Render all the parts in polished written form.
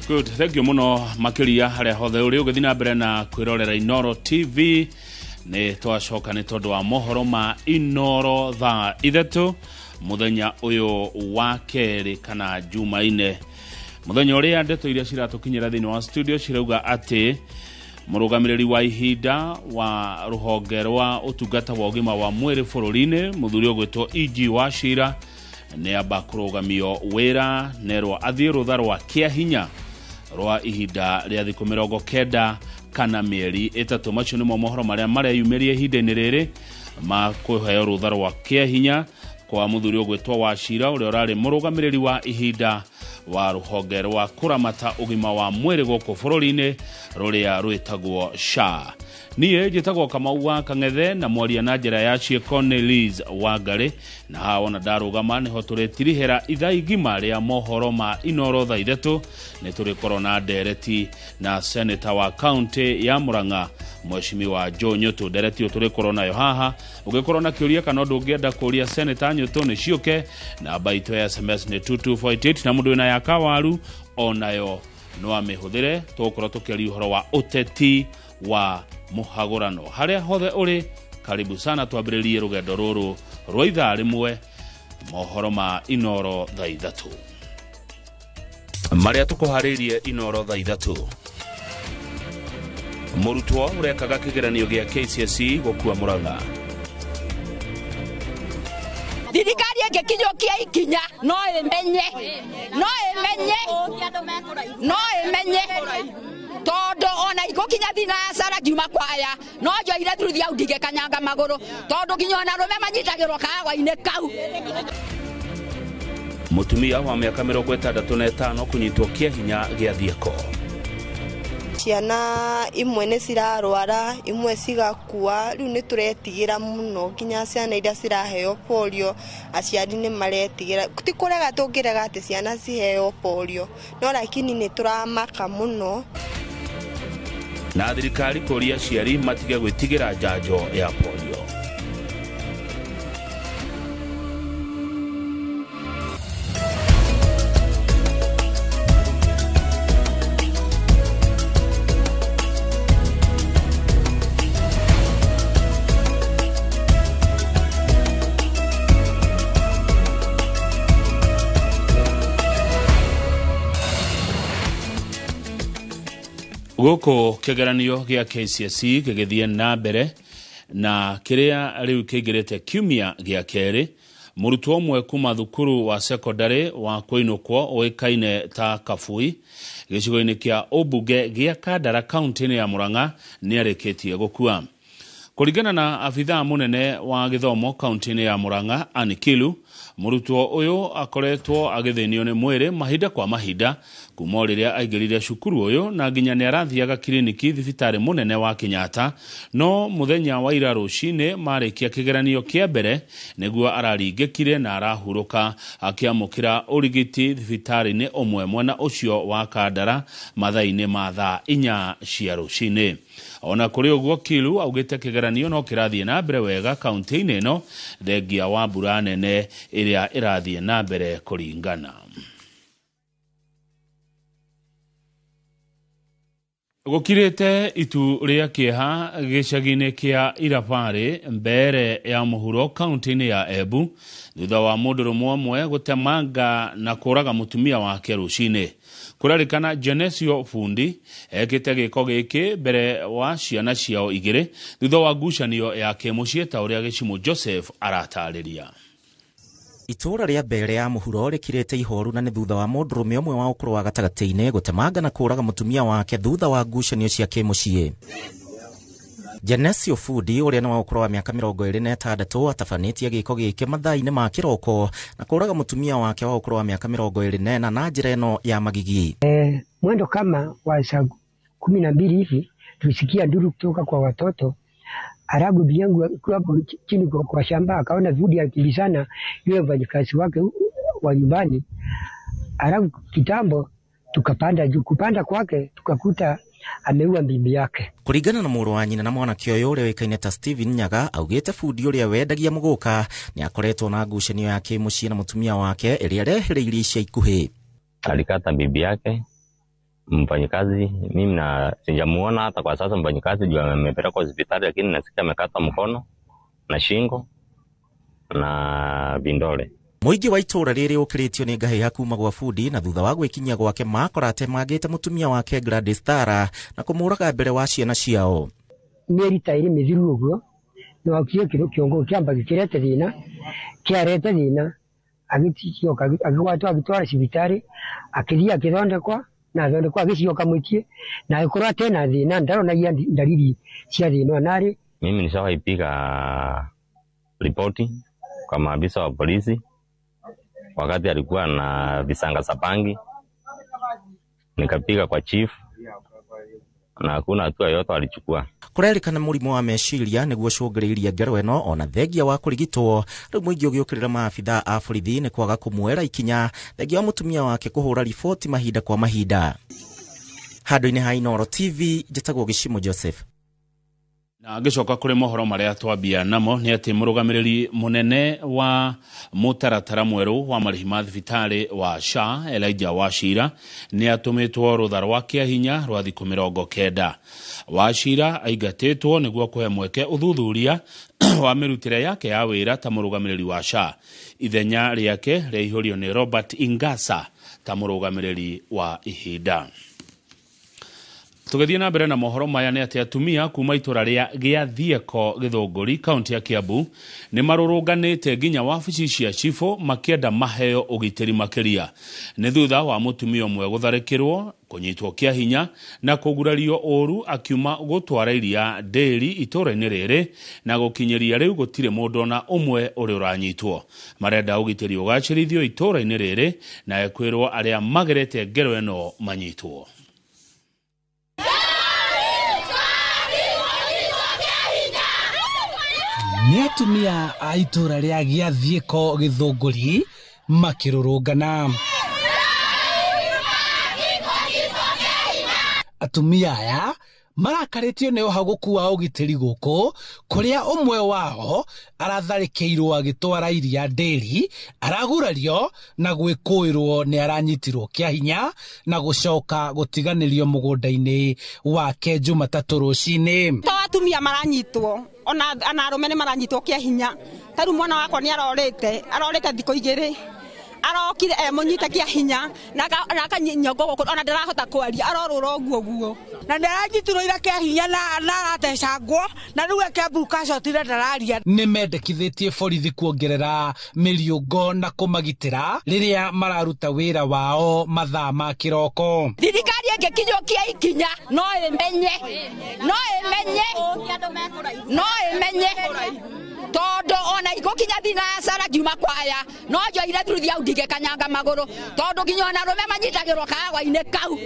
Good, thank you muno makiria haria hothe uri ugithi na mbere na kwirorera Inoro TV. Nĩ twacoka nĩ tondũ wa mohoro ma Inoro thaa 3 mũthenya ũyũ wa kerĩ kana Jumaine, mũthenya ũrĩa ndeto iria ciratũkinyĩra thĩinĩ wa studio cirauga atĩ mũrũgamĩrĩri wa ihinda wa rũhonge rwa ũtungata wa ũgima wa mwĩrĩ bũrũri-inĩ, mũthuri ũgwĩtwo E.G. Wachira, nĩ amba kũrũgamio wĩra nerwo athiĩ rũtha rwa kĩa hinya rwa ihinda rĩa thikũ 90 kana mĩeri 3. Macio nĩmo mohoro marĩa mareyumĩria ihinda-inĩ rĩrĩ ma kũheo rũtha rwa kĩa hinya kwa mũthuri ũgwĩtwo Wachira, ũrĩa ũrarĩ mũrũgamĩrĩri wa ihinda wa rũhonge rwa kũramata ũgima wa mwĩrĩ gũkũ bũrũri-inĩ rũrĩa rwĩtagwo SHA. Niĩ njĩtagwo Kamau wa Kang'ethe na mwaria na njĩra ya ciĩko nĩ Liz Wangarĩ, na haha wona ndarũgama nĩho tũrĩtirihĩra ithaa igima rĩa mohoro ma Inoro thaa 3. Nĩ tũrĩkorwo na ndereti na seneta wa kaunti ya Murang'a, Mheshimiwa Joe Nyutu. Ndereti ĩyo tũrĩkorwo nayo haha. Ũngĩkorwo na kĩũria kana ũndũ ũngĩenda kũria seneta Nyutu, nĩ ciũke. Namba itũ ya SMS nĩ 22488, na mũndũ wĩna ya kawaru onayo no amĩhũthĩre. Tũgũkorwo tũkĩaria ũhoro wa ũteti wa mũhagũrano. Harĩa hothe ũrĩ, karibu sana, twambĩrĩrie rũgendo rũrũ rwa ithaa rĩmwe, mohoro ma Inoro thaa 3 marĩa tũkũharĩirie. Inoro thaa 3: mũrutwo ũrekaga kĩgeranio gĩa KCSE gũkua Mũrang'a. Thirikari ĩngĩkinyũkia ikinya, no ĩmenye, no ĩmenye, no ĩmenye, tondũ ona igũkinya thinacara ngiuma kwaya no njoire thuruthi au ndingĩkanyanga magũrũ, tondũ nginya ona arũme manyitagĩrwo kahagwa-inĩ kau. Mũtumia wa mĩaka 65 kũnyitwo kĩa hinya gĩa thieko. Ciana imwe nĩ cirarwara, imwe cigakua. Rĩu nĩ tũretigĩra mũno, nginya ciana iria ciraheo polio aciari nĩ maretigĩra. Ti kũrega tũngĩrega atĩ ciana ciheo polio, no lakini nĩ tũramaka mũno. Na thirikari kũria aciari matige gwĩtigĩra njanjo ya polio. Gũkũ kĩgeranio gĩa KCSE gĩgĩthiĩ na mbere na kĩrĩa rĩu kĩingĩrĩte kiumia gĩa kerĩ, mũrutwo ũmwe kuma thukuru wa sekondarĩ wa kũinũkwo ũĩkaine ta Kabui gĩcigo-inĩ kĩa ũmbunge gĩa Kandara kaunti-inĩ ya Murang'a nĩ arĩkĩtie gũkua. Kũringana na abithaa mũnene wa gĩthomo kaunti-inĩ ya Murang'a, Ann Kilu, mũrutwo ũyũ akoretwo agĩthĩnio nĩ mwĩrĩ mahinda kwa mahinda kuma o rĩrĩa aingĩrire cukuru ũyũ, na nginya nĩ arathiaga kiriniki thibitarĩ mũnene wa Kenyatta, no mũthenya wa ira rũcinĩ marĩkia kĩgeranio kĩa mbere nĩguo araringĩkire na arahurũka akĩamũkĩra ũrigiti thibitarĩ-inĩ ũmwe mwena ũcio wa Kandara mathaa-inĩ ma thaa 4 cia rũcinĩ. Ona kũrĩ ũguo, Kilu augĩte kĩgeranio no kĩrathiĩ na mbere wega kaunti-inĩ ĩno thengia wa mbura nene ĩrĩa ĩrathiĩ na mbere kũringana. Gũkirĩte itu rĩa kĩeha gĩcagi-inĩ kĩa Irabarĩ mbere ya mũhuro kaunti-inĩ ya Embu thutha wa mũndũrũme ũmwe gũtemanga na kũraga mũtumia wake rũcinĩ. Kũrarĩkana Genesio Fundi ekĩte gĩko gĩkĩ mbere wa ciana ciao 2 thutha wa ngucanio ya kĩmũciĩ, ta ũrĩa Gĩcimũ Joseph aratarĩria. Itũũra rĩa mbere ya mũhuro rĩkirĩte ihoru na nĩ thutha wa mũndũrũme ũmwe wa ũkũrũ wa gatagatĩ-inĩ gũtemanga na kũraga mũtumia wake thutha wa ngucanio cia kĩmũciĩ. Genesio Fundi, ũrĩa nĩ wa ũkũrũ wa mĩaka 26, atabanĩtie gĩko gĩkĩ mathaa-inĩ ma kĩroko na kũraga mũtumia wake wa ũkũrũ wa mĩaka 24 na njĩra ĩno ya magigi. Mwendo kama wa saa 12 hivi tulisikia nduru kutoka kwa watoto. Alafu bibi yangu akiwa hapo chini kwa shamba akaona Fundi akimbizana yule mfanyikazi wake wa nyumbani. Alafu kitambo tukapanda juu, kupanda kwake tukakuta ameua bibi yake. Kũringana na mũrũ wa nyina na mwanake ũyũ ũrĩa ũĩkaine ta Steven Nyaga, augĩte Fundi ũrĩa wendagia mũgũka nĩ akoretwo na ngucanio ya kĩmũciĩ na mũtumia wake ĩrĩa ĩrehĩrĩirie ica ikuhĩ. Alikata bibi yake Mfanyikazi mimi na sijamuona hata kwa sasa mfanyikazi juu amepelekwa hospitali, lakini nasikia amekata mkono na shingo na vindole. Mũingĩ wa itũũra rĩrĩ ũkĩrĩtio nĩ ngahĩha kuma gwa bundi na thutha wa gwĩkinyia gwake makora atemangĩte mũtumia wake Gladys Tara na kũmũraga mbere wa ciana ciao. Mĩeri ta ĩrĩ mĩthiru ũguo nĩwakire kĩongo kĩamba gĩkĩrete thĩna kĩarete thĩna agĩcoka agĩgwatwo agĩtwara cibitarĩ akĩthiĩ akĩthondekwa na athondekwa agĩcoka mũciĩ na agĩkorwo atena thĩna ndaronagia ndariri cia thĩna onarĩ. Mimi nishawahi piga ripoti kwa maafisa wa polisi wakati alikuwa na visanga sapangi, nikapiga kwa chief na hakuna hatua yoyote walichukua. Kũrerĩkana mũrimũ wa meciria nĩguo ũcũngĩrĩirie ngero ĩno ona thengia wa kũrigitwo. Rĩu mũingĩ ũgĩũkĩrĩra maabithaa a borithi nĩ kwaga kũmuoera ikinya thengia wa mũtumia wake kũhũra riboti mahinda kwa mahinda. Handũ-inĩ ha Inooro TV njĩtagwo Gĩcimo Joseph. Na ngĩcoka kũrĩ mohoro marĩa twambia namo nĩ atĩ mũrũgamĩrĩri mũnene wa mũtaratara mwerũ wa marĩhi ma thibitarĩ wa SHA Elijah Wachira nĩ atũmĩtwo rũtha rwa kĩahinya rwa thikũ 90. Wachira aingatĩtwo nĩguo kũhe mweke ũthuthuria wa mĩrutĩre yake ya wĩra ta mũrũgamĩrĩri wa SHA. Ithenya rĩake rĩaihũrio nĩ Robert Ingasa ta mũrũgamĩrĩri wa ihinda. Tũgĩthiĩ na mbere na mohoro maya nĩ atĩ atumia kuma itũra rĩa Gĩathieko Gĩthũngũri kaunti ya Kiambu nĩ marũrũnganĩte nginya wabici cia cibũ makĩenda maheo ũgitĩri makĩria. Nĩ thutha wa mũtumia ũmwe gũtharĩkĩrwo, kũnyitwo kĩa hinya na kũgurario ũru akiuma gũtwara iria ndĩri itũra-inĩ rĩrĩ na gũkinyĩria rĩu gũtirĩ mũndũ ona ũmwe ũrĩ ũranyitwo. Marenda ũgitĩri ũgacĩrithio itũra-inĩ rĩrĩ na ekwĩrwo arĩa magerete ngero ĩno manyitwo. Nĩ atumia a itũra rĩa Gĩathiĩko Gĩthũngũri makĩrũrũngana. Atumia aya marakarĩtio nĩ ũhagũku wa ũgitĩri gũkũ kũrĩa ũmwe wao aratharĩkĩirwo agĩtwara iria ndĩri, aragurario na gwĩkũĩrwo nĩ aranyitirwo kĩa hinya na gũcoka gũtiganĩrio mũgũnda-inĩ wake Jumatatũ rũcinĩ. To atumia maranyitwo ona arũme nĩ maranyitwo kĩa hinya. Ta rĩu mwana wakwa nĩ arorĩte thikũ igĩrĩ arokire mũnyite kĩa hinya na akanyongo gũkũ ona ndarahota kwaria arorũra ũguo guo na nĩaranyitirwo ira kĩa hinya na aratecangwo na rĩu akĩambuka acotire ndararia. Nĩ mendekithĩtie borithi kuongerera mĩriũngo na kũmagitĩra rĩrĩa mararuta wĩra wao mathaa ma kĩroko. Thirikari ĩngĩkinyũkia ikinya no ĩmenye no ĩmenye no ĩmenye tondũ ona igũkinya thinacara ngiuma kwaya no njoire thuruthi au ndingĩkanyanga magũrũ tondũ nginya ona arũme manyitagĩrwo kahagwa-inĩ kau.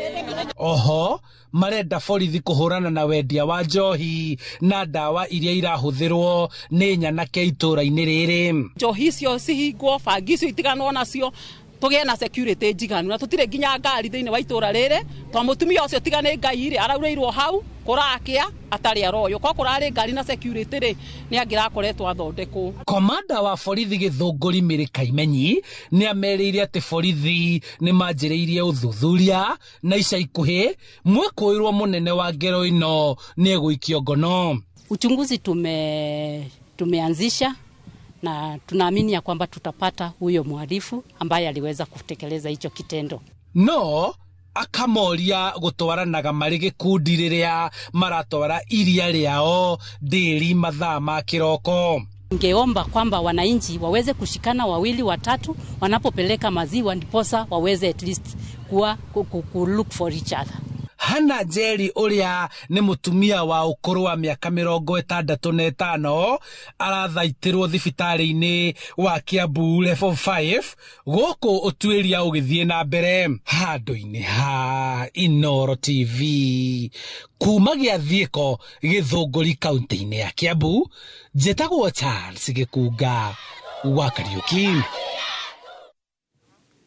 Oho marenda borithi kũhũrana na wendia wa njohi na ndawa iria irahũthĩrwo nĩ nyanake itũra-inĩ rĩrĩ. Njohi icio cihingwo, bangi icio itiganwo nacio, tũgĩe na security njiganu na tũtirĩ nginya ngari thĩinĩ wa itũra rĩrĩ to mũtumia ũcio tiga nĩ Ngai rĩ araurĩirwo hau kũrakĩa atarĩ aroywo ko kũrarĩ ngari na security rĩ nĩ angĩrakoretwo athondekwo. Komanda wa borithi Gĩthũngũri Mĩrĩ Kaimenyi nĩ amerĩire atĩ borithi nĩ manjĩrĩirie ũthuthuria na ica ikuhĩ mwĩkũĩrwo mũnene wa ngero ĩno nĩ egũikio ngono. Uchunguzi tumeanzisha na tunaamini ya kwamba tutapata huyo mhalifu ambaye aliweza kutekeleza hicho kitendo. No akamoria gũtwaranaga marĩ gĩkundi rĩrĩa maratwara iria rĩao ndĩri mathaa ma kĩroko. Ningeomba kwamba wananchi waweze kushikana wawili watatu wanapopeleka maziwa ndiposa waweze at least kuwa ku look for each other. Hana Njeri ũrĩa nĩ mũtumia wa ũkũrũ wa mĩaka 65 arathaitĩrwo thibitarĩ-inĩ wa Kiambu level 5 gũkũ ũtuĩria ũgĩthiĩ na mbere. Handũ-inĩ ha Inooro TV kuma Gĩathiĩko Gĩthũngũri kaunti-inĩ ya Kiambu, njĩtagwo Charles Gĩkunga wa Kariũki.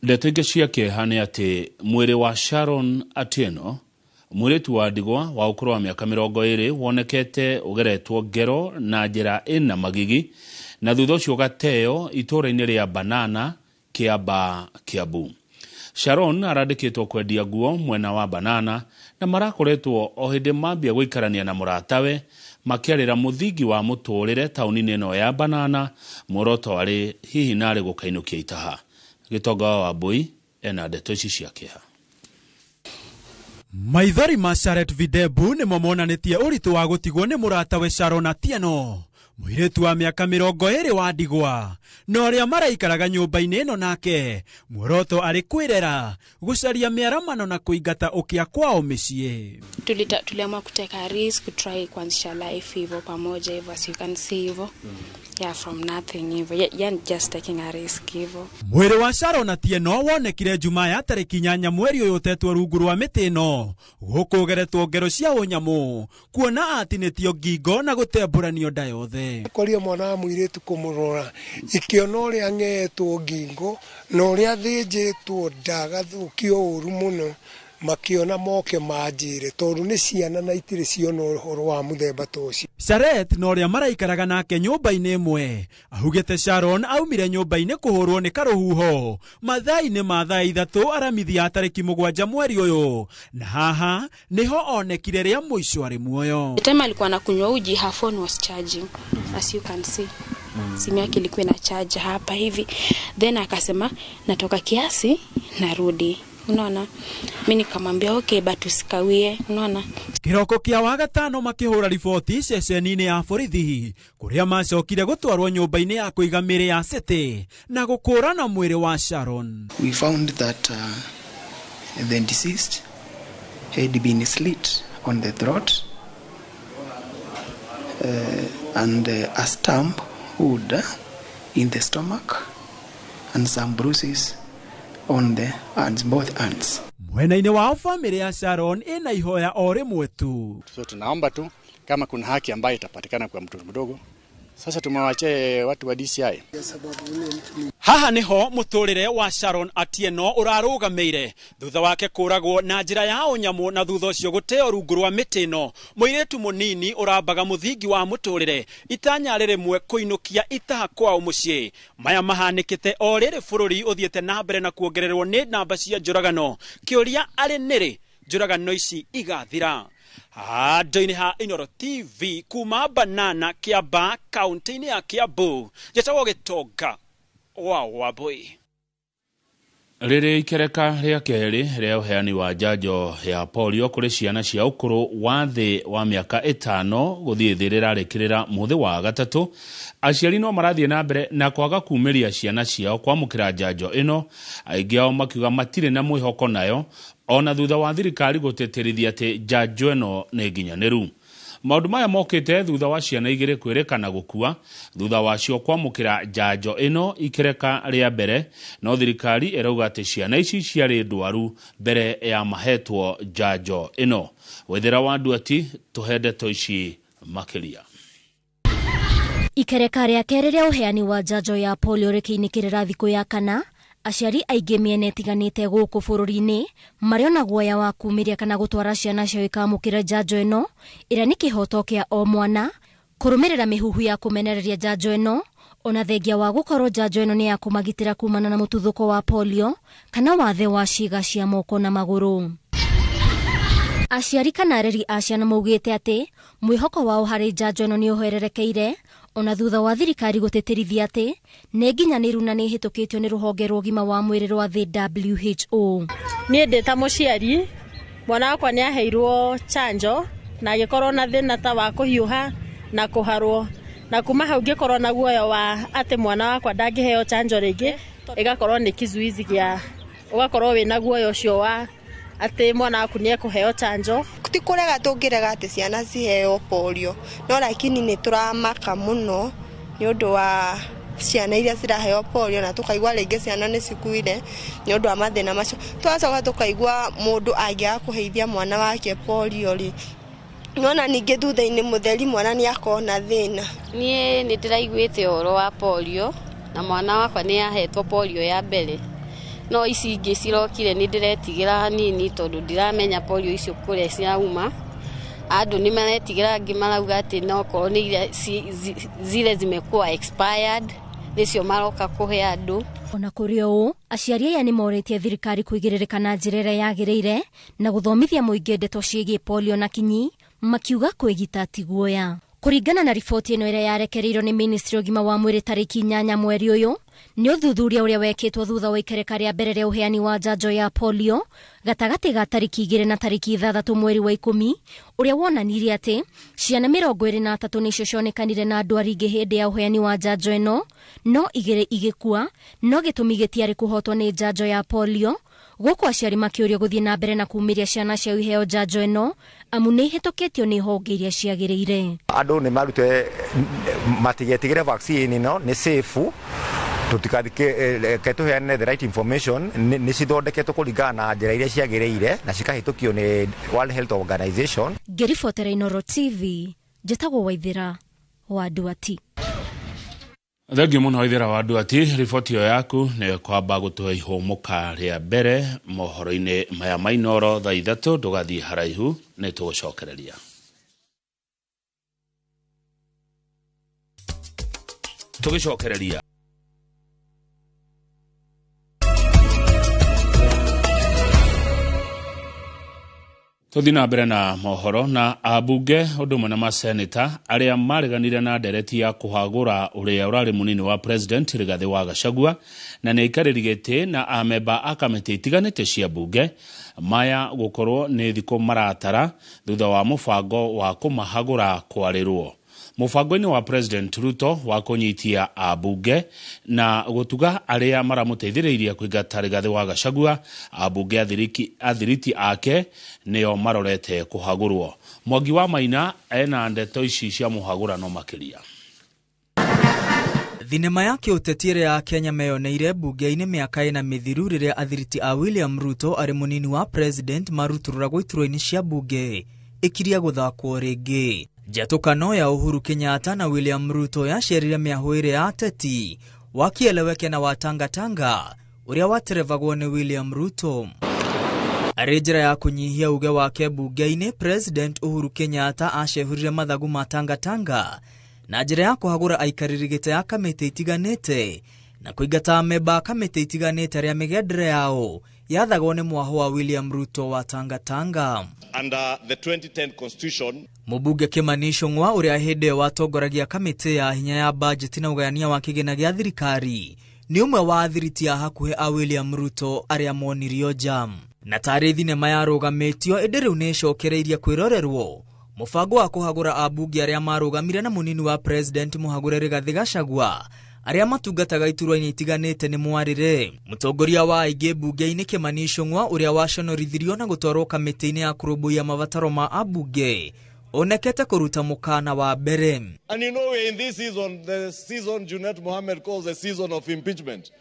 Ndeto ingĩ cia kĩeha nĩ atĩ mwĩrĩ wa Sharon Atieno mũirĩtu wa ndigwa wa ũkũrũ wa mĩaka 20 wonekete ũgeretwo ngero na njĩra ĩna magigi na thutha ũcio ũgateo itũũra-inĩ rĩa Banana, Kĩamba, Kiambu. Sharon arandĩkĩtwo kwendia nguo mwena wa Banana na marakoretwo o hĩndĩ mambia gũikarania na mũratawe makĩarĩra mũthingi wa mũtũrĩre taũni-inĩ ĩno ya Banana, muoroto arĩ hihi narĩ gũkainũkia itaha. Gĩtonga wa Wambui ena ndeto ici cia kĩeha. Maithori ma Sharet Videbu nĩmo monanĩtie ũritũ wa gũtigwo nĩ mũratawe Sharon Atieno, mũirĩtu wa mĩaka 20 wa ndigwa, na ũrĩa maraikaraga nyũmba-inĩ ĩno nake muoroto arĩ kwĩrera, gũcaria mĩaramano na kũingata ũkĩa kwao mĩciĩ. Tuliamua kuteka risk, kutry kuanzisha life hivyo pamoja hivyo, as you can see hivyo. Yeah, from nothing hivyo. Yeah, just taking a risk hivyo. Mwĩrĩ wa Sharon Atieno wonekire Jumaa ya tarĩki 8 mweri ũyũ ũtetwo rungu rwa mĩtĩ ĩno, gũkũ ũgeretwo ngero cia ũnyamũ, kuona atinĩtio ngingo na gũtembũranio nda yothe. Koria mwana wa mũirĩtu kũmũrora, ikĩona ũrĩa ang'eetwo ngingo na ũrĩa athĩnjĩtwo nda agathũkio ũru mũno, makiona moke manjĩre tondũ nĩ ciana na itirĩ ciona ũhoro wa mũthemba ta ũcio. Sharet na ũrĩa maraikaraga nake nyũmba-inĩ ĩmwe augĩte Sharon aumire nyũmba-inĩ kũhũrwo nĩ karũhuho mathaa-inĩ ma thaa 3 aramithi ya tarĩki 7 mweri ũyũ, na haha nĩho onekire rĩa mũico arĩ muoyo. The time alikuwa anakunywa uji, her phone was charging, as you can see. Simu yake ilikuwa ina charge hapa hivi, then akasema natoka kiasi narudi. Unaona, mimi nikamwambia okay, but usikawie. Unaona, kiroko kia wagatano makihura riboti ceceni-inĩ ya borithi kuria macokire gũtwarwo nyũmba-inĩ ya kũiga mĩĩrĩ ya City na gũkũrana mwĩrĩ wa Sharon. We found that the deceased had been slit on the throat and a stump wound in the stomach and some bruises on the hands, both hands. Mwena-inĩ wao famĩlĩ ya Sharon ina ihoya o rĩmwe tu. So tunaomba tu kama kuna haki ambayo itapatikana kwa mtoto mdogo. Sasa tumewachie watu wa DCI. Haha niho muturire wa Sharon Atieno ũrarũgamĩire thutha wake kũragwo na njĩra ya ũnyamũ na thutha ũcio gũteo rungu rwa mĩtĩ ĩno. Mũirĩtu mũnini ũrambaga mũthingi wa mũtũrĩre itanya rĩmwe kũinũkia itaha kwao mũciĩ. Maya mahanĩkĩte o rĩrĩ bũrũri ũthiĩte na mbere na kuongererwo nĩ namba cia njũragano. Kĩũria arĩ nĩrĩ njũragano ici igathira? Handũ-inĩ ha Inooro TV kuma Banana Kiambaa kaunti-inĩ ya Kiambu, njĩtagwo Gĩtonga wa Wambui. Rĩrĩ ikereka rĩa kerĩ rĩa ũheani wa njanjo ya polio kũrĩ ciana cia ũkũrũ wa thĩ wa mĩaka 5 gũthiĩ thĩ rĩrarĩkĩrĩra mũthĩ wa gatatũ. Aciari no marathiĩ na mbere na kwaga kumĩria ciana ciao kwamũkĩra njanjo ĩno, aingĩ ao makiuga matirĩ na mwĩhoko nayo ona thutha wa thirikari gũtĩtĩrithia atĩ njanjo ĩno nĩ nginyanĩru. Maũndũ maya mokĩte thutha wa ciana 2 kwĩrĩkana gũkua thutha wacio kwamũkĩra njanjo ĩno ikereka rĩa mbere, no thirikari ĩrauga atĩ ciana ici ciarĩ ndwaru mbere ya mahetwo njanjo ĩno. Wethera wa Nduati tũhe ndeto ici makĩria. Ikereka rĩa kerĩ rĩa ũheani wa njanjo ya polio rĩkĩinĩkĩrĩra thikũ ya kana, aciari aingĩ mĩena ĩtiganĩte gũkũ bũrũri-inĩ marĩ ona guoya wa kumĩria kana gũtwara ciana ciao ikamũkĩra njanjo ĩno ĩrĩa nĩ kĩhoto kĩa o mwana, kũrũmĩrĩra mĩhuhu ya kũmenereria njanjo ĩno ona thengia wa gũkorwo njanjo ĩno nĩ ya kũmagitĩra kumana na mũtuthũko wa polio kana wathe wa ciĩga cia moko na magũrũ. Aciari kana areri a ciana maugĩte atĩ mwĩhoko wao harĩ njanjo ĩno nĩ ũhererekeire ona thutha wa thirikari gũtĩtĩrithia atĩ nĩ nginyanĩru na nĩ ĩhĩtũkĩtio nĩ rũhonge rwa ũgima wa mwĩrĩ rwa thĩ WHO. Niĩ ndĩ ta mũciari, mwana wakwa nĩ aheirwo chanjo na agĩkorwo na thĩna ta wa kũhiũha na kũharwo, na kuma hau ngĩkorwo na guoya wa atĩ mwana wakwa ndangĩheo chanjo rĩngĩ, ĩgakorwo nĩ kizuizi gĩa ũgakorwo wĩna guoya ũcio wa atĩ mwana waku nĩ ekũheo chanjo. Ti kũrega tũngĩrega atĩ ciana ciheo polio, no lakini nĩ tũramaka mũno nĩ ũndũ wa ciana iria ciraheo polio, na tũkaigua rĩngĩ ciana nĩ cikuire nĩ ũndũ wa mathĩna macio. Tũgacoka tũkaigua mũndũ angĩaga kũheithia mwana wake polio rĩ, nona ningĩ thutha-inĩ mũtheri mwana nĩ akona thĩna. Niĩ nĩ ndĩraiguĩte ũhoro wa polio na mwana wakwa nĩ ahetwo polio ya mbere, no ici ingĩ cirokire nĩ ndĩretigĩra hanini tondũ ndiramenya polio icio kũrĩa cirauma. Andũ nĩ maretigĩra, angĩ marauga atĩ no korwo nĩ iria zile zimekuwa expired, Nĩcio maroka kũhe andũ. Ona kũrĩ ũũ, aciari aya nĩ morĩtie thirikari kũigĩrĩrĩka na njĩra ĩrĩa yagĩrĩire na gũthomithia mũingĩ ndeto ciĩgiĩ polio na kinyi, makiuga kwĩgita ti guoya. Kũringana na riboti ĩno ĩrĩa yarekereirio nĩ ministry ũgima wa mwĩrĩ tarĩki 8 mweri ũyũ, nĩ ũthuthuria ũrĩa wekĩtwo thutha wa ikereka rĩa mbere rĩa ũheani wa njanjo ya polio gatagatĩ ga tarĩki 2 na tarĩki 6 mweri wa 10, ũrĩa wonanirie atĩ ciana 23 nĩcio cionekanire na ndwari ingĩ hĩndĩ ya ũheani wa njanjo ĩno, no 2 igĩkua, no gĩtũmi gĩtiarĩ kũhotwo nĩ njanjo ya polio. Gũkũ aciari makĩũrio gũthiĩ na mbere na kumĩria ciana ciao iheo njanjo ĩno, amu nĩ ihĩtũkĩtio nĩ honge iria ciagĩrĩire. Andũ nĩ marute matigetigĩre vaccine ĩno, nĩ safe, tũtikathike tũheane the right information, nĩ cithondeketwo kũringana na njĩra iria ciagĩrĩire na cikahĩtũkio nĩ World Health Organization. Ngĩribotera Inooro TV, njĩtagwo Waithĩra wa Nduati. Thengiũ mũno Waithĩra wa Nduati, riboti ĩyo yaku nĩ kwamba gũtũhe ihũmũka rĩa mbere mohoro-inĩ maya ma Inooro thaa 3. Ndũgathiĩ haraihu, nĩ tũgũcokereria. Tũgĩcokereria. Tũthiĩ na mbere na mohoro na ambunge ũndũ ũmwe na maseneta arĩa mareganire na ndereti ya kũhagũra ũrĩa ũrarĩ mũnini wa president Rigathĩ wa Gachagua na nĩ aikarĩri gĩtĩ na amemba a kamĩtĩ itiganĩte cia mbunge, maya gũkorwo nĩ thikũ maratara thutha wa mũbango wa kũmahagũra kwarĩrwo. Mũbango-inĩ wa President Ruto wa kũnyitia ambunge na gũtuga arĩa maramũteithĩrĩirie kũingata Rigathĩ wa Gachagua, ambunge athiriti ake nĩo marorete kũhagũrwo. Mwangi wa Maina ena ndeto ici cia mũhagũrano makĩria. Thinema ya kĩũteti ĩrĩa ya Kenya meyoneire mbunge-inĩ mĩaka ĩna mĩthiru rĩrĩa athiriti a William Ruto arĩ mũnini wa president maruturũragwo iturwa-inĩ cia mbunge ĩkiria gũthakwo rĩngĩ. Njatũkano ya Uhuru Kenyatta na William Ruto yacerire mĩahũ ĩrĩa ya ateti wa kieleweke na wa tangatanga ũrĩa waterevagwo nĩ William Ruto. Arĩ njĩra ya kũnyihia uge wake mbunge-inĩ, President Uhuru Kenyatta acehurire mathagu ma tangatanga na njĩra ya kũhagũra aikarĩri gĩtĩ ya kamĩtĩ itiganĩte na kũingata amemba a kamĩtĩ itiganĩte arĩa mĩgendere yao yathagwo nĩ mwahũ wa William Ruto wa tangatanga. Under the 2010 constitution, Mũmbunge Kimani Ichung'wa ũrĩa hĩndĩ ĩyo watongoragia kamĩtĩ ya hinya ya bajeti na ũgayania wa kĩgĩna gĩa thirikari nĩ ũmwe wa athiriti a hakuhĩ a William Ruto arĩa monirio nja. Na tarĩ thinema yarũgamĩtio ĩndĩ rĩu nĩ ĩcokereirie kwĩrorerwo mũbango wa kũhagũra ambunge arĩa marũgamire na mũnini wa president mũhagũre Rigathĩ Gachagua arĩa matungataga iturwa-inĩ itiganĩte nĩ mwarĩre. Mũtongoria wa aingĩ mbunge-inĩ Kimani Ichung'wa ũrĩa waconorithirio na gũtwarwo kamĩtĩ-inĩ ya kũrũmbũiya mabataro ma ambunge onekete kũruta mũkana wa mbere. And you know we're in this season, the season Junet Mohammed calls the season of impeachment.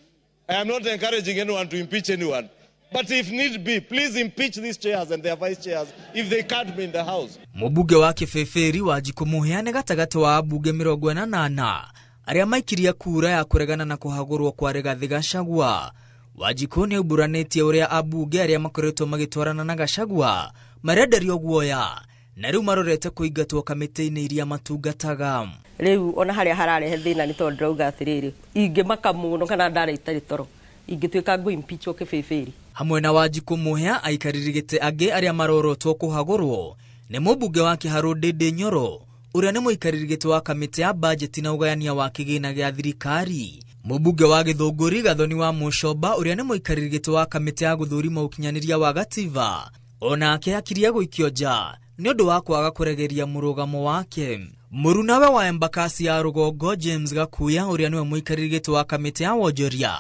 I am not encouraging anyone to impeach anyone. But if need be, please impeach these chairs and their vice chairs if they can't be in the house. Mũmbunge wa Kĩbĩbĩri Wanjikũ Mũhĩa nĩ gatagatĩ wa ambunge 48 arĩa maikirie kura ya kũregana na kũhagũrwo kwa Rigathĩ Gachagua. Wanjikũ nĩ aumbũranĩtie ũrĩa ambunge arĩa makoretwo magĩtwarana na Gachagua marenderio guoya na rĩu marorete kũingatwo kamĩtĩ-inĩ iria matungataga. Rĩu ona harĩa hararehe thĩna nĩ tondũ ndĩrauga atĩrĩrĩ, ingĩmaka mũno kana ndara itarĩ toro ingĩtuĩka ngũ impeachwo Kĩbĩbĩri. Hamwe na Wanjikũ Mũhĩa, aikarĩri gĩtĩ angĩ arĩa marorotwo kũhagũrwo nĩ mũmbunge wa Kĩharũ Ndĩndĩ Nyoro ũrĩa nĩ mũikarĩri gĩtĩ wa kamĩtĩ ya bajeti na ũgayania wa kĩgĩna gĩa thirikari, mũmbunge wa Gĩthũngũri Gathoni wa Mũcomba ũrĩa nĩ mũikarĩri gĩtĩ wa kamĩtĩ ya gũthũrima ũkinyanĩria wa gatiba, onake akiria gũikio nja nĩ ũndũ wa kwaga kũregeria mũrũgamo wake. Mũrunawe wa Embakasi ya rũgongo James Gakuya ũrĩa nĩwe mũikarĩri gĩtĩ wa kamĩtĩ ya wonjoria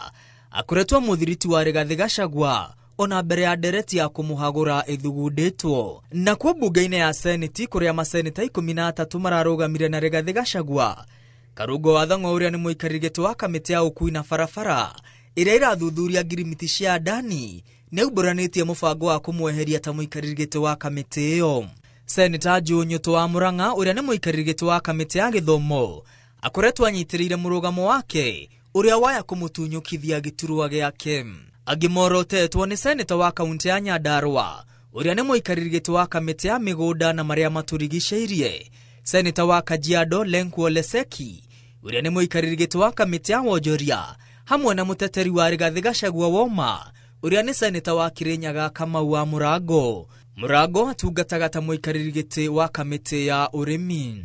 akoretwo mũthiriti wa Rigathĩ Gachagua ona mbere ya ndereti ya kũmũhagũra ĩthugundĩtwo. Nakuo mbunge-inĩ ya Seneti kũrĩa maseneta 13 mararũgamire na Rigathĩ Gachagua, Karungo wa Thang'wa ũrĩa nĩ mũikarĩri gĩtĩ wa kamĩtĩ ya ũkui na barabara ĩrĩa ĩrathuthuria ngirimiti cia Adani nĩ aumbũranĩtie mũbango wa kũmweheria ta mũikarĩri gĩtĩ wa kamĩtĩ ĩyo. Seneta Joe Nyutu wa Murang'a ũrĩa nĩ mũikarĩri gĩtĩ wa kamĩtĩ ya gĩthomo akoretwo anyitĩrĩire mũrũgamo wake ũrĩa waya kũmũtunyũkithia gĩturwa gĩake. Angĩ morotetwo nĩ seneta wa kaunti ya Nyandarua ũrĩa nĩ mũikarĩri gĩtĩ wa kamĩtĩ ya mĩgũnda na marĩa matũrigicĩirie, seneta wa Kajiado Lenku Ole Seki Ũrĩa nĩ mũikarĩri gĩtĩ wa kamĩtĩ ya wonjoria hamwe na mũteteri wa Rigathĩ Gachagua Woma ũrĩa nĩ seneta wa Kirinyaga Kamau wa Mũrango. Mũrango atungataga ta mũikarĩri gĩtĩ wa kamĩtĩ ya ũrĩmi.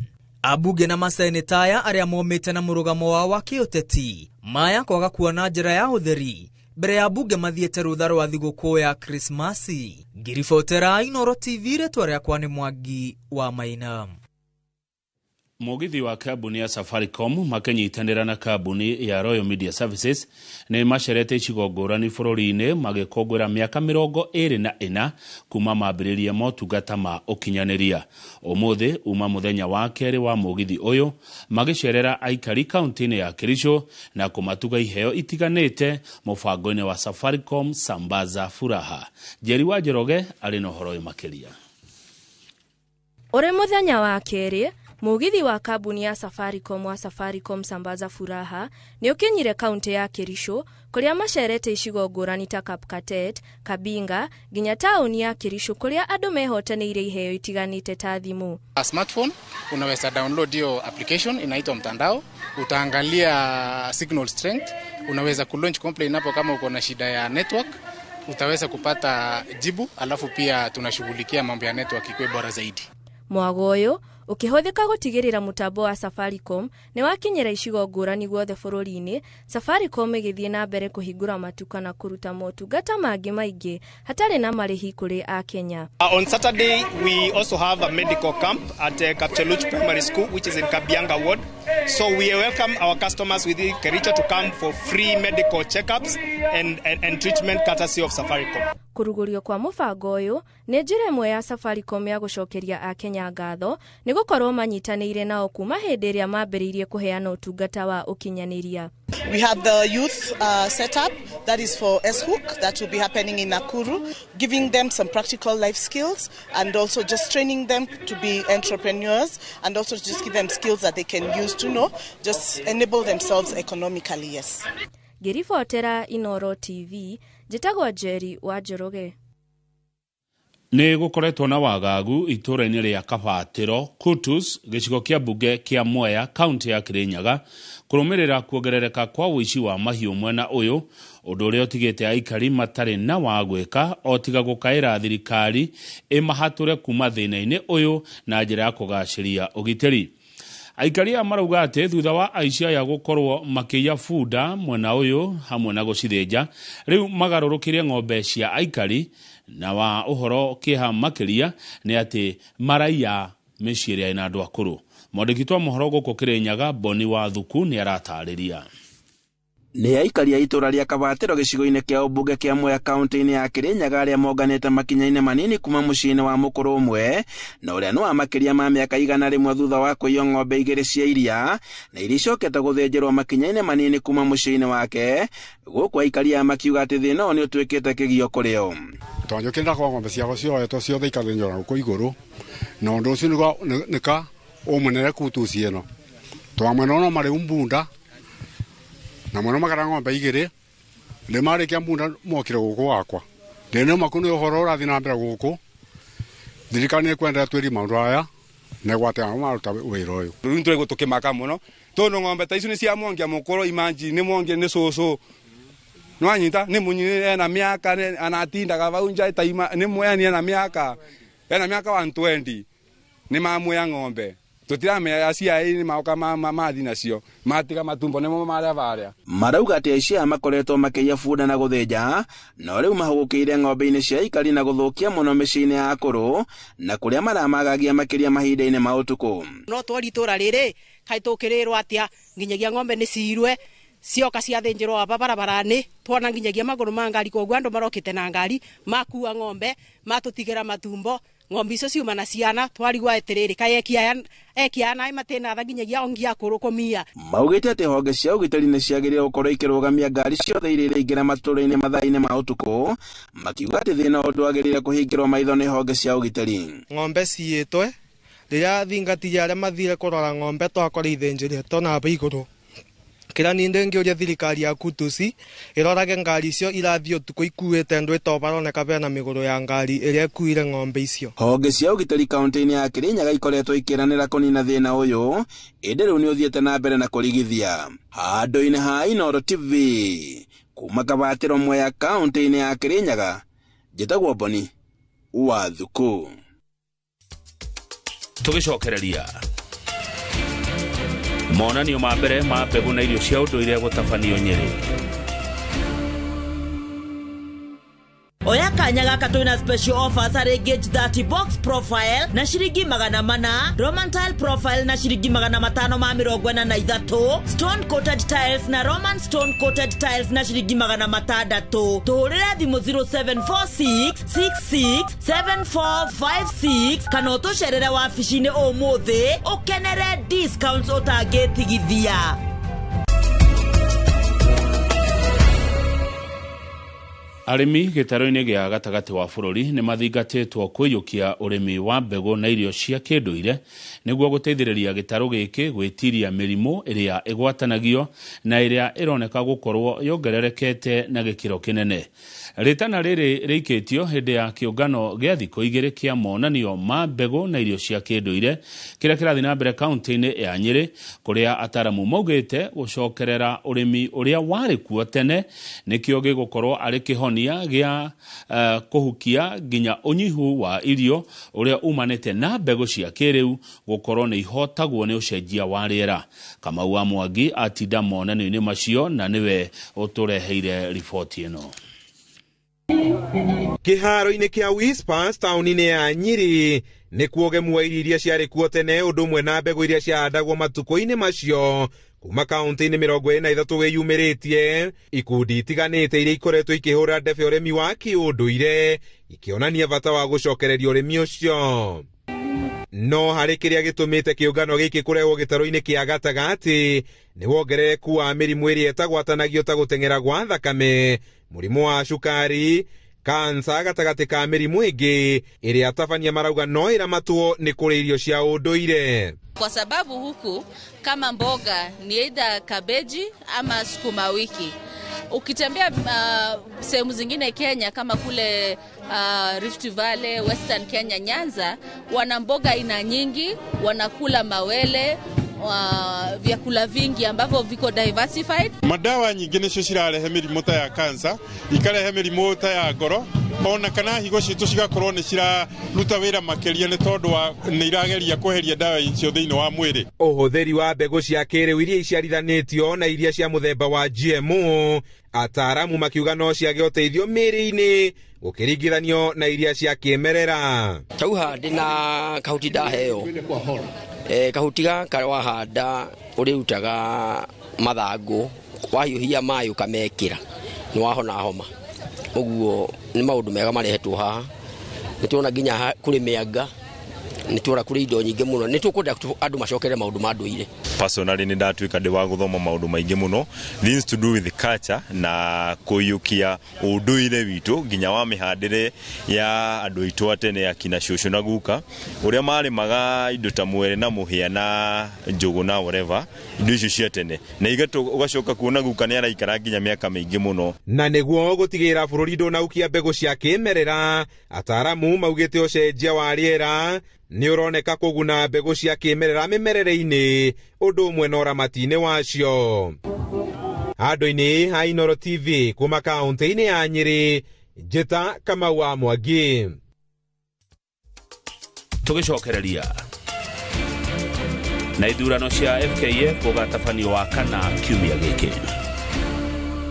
Ambunge na maseneta aya arĩa momĩte na mũrũgamo wao wa kĩũteti maya kwaga kuona njĩra ya ũtheri mbere ya mbunge mathiĩte rũtha rwa thigũkũ ya Krismasi. Ngiribotera Inooro TV, rĩtwa rĩakwa nĩ Mwangi wa Maina. Mũgithi wa kambuni ya Safaricom makĩnyitanĩra na kambuni ya Royal Media Services nĩ macerete icigo ngũrani bũrũri-inĩ magĩkũngũĩra mĩaka 24 kuma mambĩrĩrie motungata ma ũkinyanĩria. Ũmũthĩ uma mũthenya wa kerĩ wa mũgithi ũyũ magĩcerera aikari kaunti-inĩ ya Kericho na kũmatuga iheo itiganĩte mũbango-inĩ wa Safaricom Sambaza Furaha. Njeri wa Njoroge arĩ na ũhoro ũyũ makĩria. Ũrĩ mũthenya wa kerĩ, mũgithi wa kambuni ya Safaricom wa Safaricom Sambaza Furaha nĩ ũkinyire kaunti ya Kericho kũrĩa macerete icigo ngũrani ta Kapkatet, Kabinga nginya taũni ya Kericho kũrĩa andũ mehotanĩire iheo itiganĩte ta thimũ. A smartphone unaweza download hiyo application inaitwa mtandao, utaangalia signal strength, unaweza kulaunch complaint hapo kama uko na shida ya network, utaweza kupata jibu, alafu pia tunashughulikia mambo ya network ikuwe bora zaidi. Mwago ũyũ ũkĩhũthĩka gũtigĩrĩra mũtambo wa Safaricom nĩ wakinyĩra icigo ngũrani guothe bũrũri-inĩ, Safaricom ĩgĩthiĩ na mbere kũhingũra matuka na kũruta motungata mangĩ maingĩ hatarĩ na marĩhi kũrĩ Akenya. On Saturday, we also have a medical camp at Kapcheluch Primary School, which is in Kabianga Ward. So we welcome our customers within Kericho to come for free medical checkups and treatment courtesy of Safaricom. Kũrugũrio kwa mũbango ũyũ nĩ njĩra ĩmwe ya Safaricom ya gũcokeria Akenya ngatho nĩ gũkorwo manyitanĩire nao kuma hĩndĩ ĩrĩa mambĩrĩirie kũheana ũtungata wa ũkinyanĩria. We have the youth setup that is for S-Hook that will be happening in Nakuru, giving them some practical life skills and also just training them to be entrepreneurs and also just give them skills that they can use to know, just enable themselves economically, yes. Ngĩribotera Inooro TV, njĩtagwo Njeri wa Njoroge. Nĩ gũkoretwo na wagagu itũũra-inĩ rĩa Kabatĩro Kutus gĩcigo kĩa mbunge kĩa Mwea kaunti ya Kirinyaga kũrũmĩrĩra kuongerereka kwa ũici wa mahiũ mwena ũyũ, ũndũ ũrĩa ũtigĩte aikari matarĩ na wa gwĩka o tiga gũkaĩra thirikari ĩmahatũre kuma thĩna-inĩ ũyũ na njĩra ya kũgacĩria ũgitĩri. Aikari aya marauga atĩ thutha wa aici aya gũkorwo makĩiya bunda mwena ũyũ hamwe na gũcithĩnja, rĩu magarũrũkĩrie ng'ombe cia aikari, na wa ũhoro kĩeha makĩria nĩ atĩ maraiya mĩciĩ ĩrĩa ĩna andũ akũrũ. Mwandĩki wa mohoro gũkũ Kĩrĩnyaga Boni wa Thuku nĩ aratarĩria. Nĩ aikari a itũũra rĩa Kabatĩro gĩcigo-inĩ kĩa ũmbunge kĩa Mwea kaunti-inĩ ya Kĩrĩnyaga arĩa monganĩte makinya-inĩ manini kuma mũciĩ-inĩ wa mũkũrũ ũmwe na ũrĩa nĩ wa makĩria ma mĩaka 100 thutha wa kũiywo ng'ombe 2 cia iria na iria icokete gũthĩnjĩrwo makinya-inĩ manini kuma mũciĩ-inĩ wake, gũkũ aikari aya makiuga atĩ thĩna ũyũ nĩ ũtuĩkĩte kĩgio kũrĩ o. Twanjũkĩrĩra kwa ng'ombe ciakwa cioetwo ciothe ikathĩnjwo na gũkũ igũrũ, na ũndũ ũcio nĩka ũmũnene kutuci ĩno twamwena ono marĩ mbunda na mwena magara ng'ombe 2 nĩ marĩkia mbunda mokire gũkũ wakwa ndĩna maku nĩ ũhoro ũrathiĩ na mbere gũkũ. Thirikari nĩ ĩkwendera twĩri maũndũ aya na ĩgwate maruta wĩra ũyũ. Rĩu nĩtũraigua tũkĩmaka mũno tondũ ng'ombe ta icio nĩ cia Mwangi mũkũrũ, imanji nĩ Mwangi nĩ cũcũ nĩwanyita nĩ mũnyini ena mĩaka anatindaga vau nja itaima nĩ mwani ena mĩaka 120 nĩ mamwea ng'ombe tũtiramenya aciari nĩ maoka mathi nacio matiga matumbo nĩmo marĩa varĩa. Marauga atĩ aici aya makoretwo makĩiya bunda na gũthĩnja no rĩu mahũgũkĩire ng'ombe-inĩ cia aikari na gũthũkia mũno mĩciĩ-inĩ ya akũrũ na kũrĩa maramagagia makĩria mahinda-inĩ ma ũtukũ. No twori itũũra rĩrĩ kaĩ tũkĩrĩrwo atĩa nginyagia ng'ombe nĩ ciirwe cioka ciathĩnjĩrwo aba barabara-inĩ twona nginyagia magũrũ ma ngari, koguo andũ marokĩte na ngari makua ng'ombe matũtigĩra matumbo ng'ombe icio ciuma na ciana twarigwo atĩrĩrĩ kaĩ eki aya naĩ matĩna tha nginyagia ongia akũrũ kũmia. Maugĩte atĩ honge cia ũgitĩri nĩ ciagĩrĩirwo gũkorwo ikĩrũgamia ngari ciothe iria iraingĩra matũũra-inĩ mathaa-inĩ ma ũtukũ, makiuga atĩ thĩna ũyũ ndwagĩrĩire kũhingĩrwo maitho nĩ honge cia ũgitĩri. Ng'ombe ciyĩtwe rĩrĩa thingati arĩa mathire kũrora ng'ombe twakora ithĩnjĩrĩtwo na aba igũrũ. Kĩrĩa niĩ ndĩngĩũria thirikari ya Kutus ĩrorage ngari icio irathiĩ ũtukũ ikuĩte andũ ĩto baroneka bena mĩgũrũ ya ngari ĩrĩa ĩkuire ng'ombe icio. Honge cia ũgitĩri kaunti-inĩ ya Kirinyaga ikoretwo ikĩranĩra kũnina thĩna ũyũ, ĩndĩ rĩu nĩ ũthiĩte na mbere na kũrigithia. Handũ-inĩ ha Inooro TV, kuma Kabatĩro Mwea kaunti-inĩ ya Kirinyaga, njĩtagwo Boni wa Thuku. Tũgĩcokereria monanio ma mbere ma mbegũ na irio cia ũndũire gũtabanio Nyĩrĩ. Oya kanya gaka twina special offers harĩ Gauge 30 box profile na ciringi 400, Roman tile profile na ciringi 543, stone coated tiles na Roman stone coated tiles na ciringi 600. Tũhũrĩre thimũ 0746 66 7456 kana ũtũcerere wabici-inĩ ũmũthĩ ũkenere discounts ũtangĩtigithia. Arĩmi gĩtaro-inĩ gĩa gatagatĩ wa bũrũri nĩ mathingatĩtwo kũiyũkia ũrĩmi wa mbegũ na irio cia kĩndũire nĩguo gũteithĩrĩria gĩtarũ gĩkĩ gwĩtiria mĩrimũ ĩrĩa ĩgwatanagio na ĩrĩa ĩroneka gũkorwo yongererekete na gĩkĩro kĩnene. Rĩtana rĩrĩ rĩikĩtio hĩndĩ ya kĩũngano gĩa thikũ igĩrĩ kĩa monanio ma mbegũ na irio cia kĩndũire kĩrĩa kĩrathiĩ na mbere kaunti-inĩ ya Nyĩrĩ, kũrĩa ataramu maugĩte gũcokerera ũrĩmi ũrĩa warĩ kuo tene nĩkĩo gĩgũkorwo arĩ kĩhonia gĩa kũhukia nginya ũnyihu wa irio ũrĩa umanĩte na mbegũ cia kĩrĩu gũkorwo nĩ ihotagwo nĩ ũcenjia wa rĩera. Kamau wa Mwangi atinda monanio-inĩ macio na nĩwe ũtũreheire riboti ĩno. Kĩharo-inĩ kĩa Whispers taũni-inĩ ya Nyĩrĩ nĩkuo ũgemu wa irio iria ciarĩ kuo tene ũndũ ũmwe na mbegũ iria ciahandagwo matukũ-inĩ macio kuma kaunti-inĩ 23 wĩyumĩrĩtie. Ikundi itiganĩte iria ikoretwo ikĩhũra ndebe ũrĩmi wa kĩũndũire ikĩonania bata wa gũcokereria ũrĩmi ũcio. No harĩ kĩrĩa gĩtũmĩte kĩũngano gĩkĩ kũrehwo gĩtarũ-inĩ kĩa gatagatĩ nĩ wongerereku wa mĩrimũ ĩrĩa ĩtagwatanagio ta gũteng'era gwa thakame, mũrimũ wa cukari, kansa gatagatĩ ka mĩrimũ ĩngĩ ĩrĩa atabania marauga no ĩramatwo nĩ kũrĩa irio cia ũndũire. Kwa sababu huku kama mboga ni either kabeji ama sukuma wiki. Ukitembea sehemu zingine Kenya kama kule Rift Valley, Western Kenya, Nyanza, wana mboga aina nyingi, wanakula mawele, vyakula vingi ambavyo viko diversified. Madawa nyingĩ nĩcio cirarehe mĩrimũ ta ya cancer, ikarehe mĩrimũ ta ya ngoro, ona kana higo citũ cigakorwo nĩ ciraruta wĩra makĩria nĩ tondũ wa nĩ irageria kweheria dawa icio thĩinĩ wa mwĩrĩ. Ũhũthĩri wa mbegũ cia kĩrĩu iria iciarithanĩtio na iria cia mũthemba wa GMO, ataaramu makiuga no ciage ũteithio mĩĩrĩ-inĩ gũkĩringithanio na iria cia kĩmerera. Tauha ndĩna kahuti ndaheo. Kahuti gaka wahanda ũrĩrutaga mathangũ, wahiũhia maĩ ũkamekĩra nĩ wahona homa. Ũguo nĩ maũndũ mega marehetwo haha. Nĩ tuona nginya kũrĩ mĩanga, nĩ tuona kũrĩ indo nyingĩ mũno. Nĩ tũkwenda andũ macokere maũndũ ma ndũire. Personally nĩ ndatuĩka ndĩ wa gũthoma maũndũ maingĩ mũno, things to do with culture na kũiyũkia ũndũire witũ nginya wa mĩhandĩre ya andũ aitũ a tene akina cũcũ na guka ũrĩa marĩmaga indo ta mwere na mũhĩa na njũgũ na whatever, indo icio cia tene, na ũgacoka kuona guka nĩ araikara nginya mĩaka mĩingĩ mũno. Na nĩguo gũtigĩrĩra bũrũri ndũnaukia mbegũ cia kĩmerera, ataaramu maugĩte ũcenjia wa rĩera nĩ ũroneka kũguna mbegũ cia kĩmerera mĩmerere-inĩ ũndũ ũmwe na ũramati-inĩ wacio. Handũ-inĩ ha Inooro TV kuma kaunti-inĩ ya Nyĩrĩ, njĩta Kamau wa Mwangi. Tũgĩcokereria na ithurano cia FKF gũgatabanio wa kana kiumia gĩkĩ.